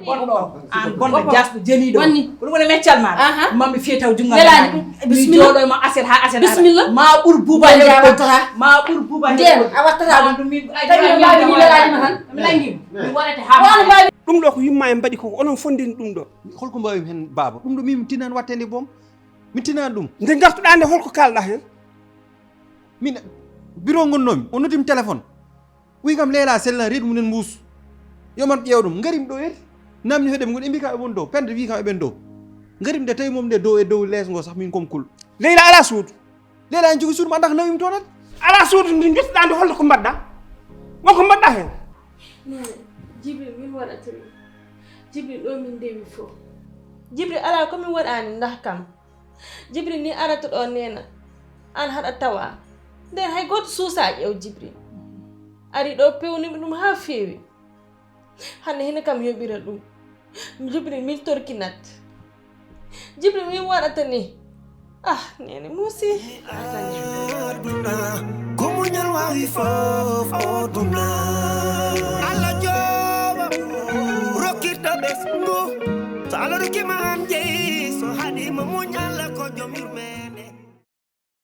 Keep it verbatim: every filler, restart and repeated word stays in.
Bonɗo, an bonɗo, jasɗo, jeniiɗo. Wonni. Ko ɗum woni meccal ma? Aha. Mami fiye taw jungal. Welaani. Bisimilla. Jooɗo ma aset ha aset. Bisimilla. Ma ɓur buuba. Nde a wattata. Ma ɓur buuba. Nden a wattata ɗum. Ɗum min ay tawi no mbaawi ni welaani ma tan. Mi nangi. Mi waɗata ha. Wano mbaawi. Ɗum ɗo ko yumma en mbaɗi ko, onon fondini ɗum ɗo. Holko mbaawi hen baaba? Ɗum ɗo min mi tinani wattende boom. Mi tinani ɗum. Nde gartuɗa nde holko kalɗa hen? Min biro ngonnomi, o noddi mi téléphone. Wi kam Leyla sella reedu mumen mbuus. Yo man ƴeew ɗum. Ngarim ɗo er. Namni hoɗem ngon embi kam e won dow. Pende wi kam e ɓen dow. Ngarim de tawi mom de dow e dow les ngo sax min kom kul. Leyla ala suudu. Leyla en jogi suudu ma ndax nawim to net. Ala suudu ndi jottɗa ndi holto ko mbaɗɗa? Won ko mbaɗɗa hen? Nene, Jibril min waɗata ɗum. Jibril ɗo min ndewi fof. Jibril ala ko min waɗani ndax kam. Jibril ni arata ɗo nena. An haɗa tawa. Nden hay goto suusa ƴeew Jibril. Ari ɗo pewnimi ɗum ha feewi. Hande hino kam yoɓira ɗum. Jibril min torkinat. Jibril min waɗata ni. Ah, nene muusi. Aduna, ko muñal wawi fof o ɗum na. Allah jooɓa, rokkirta ɓesngu. So Allah rokkima an jeyi.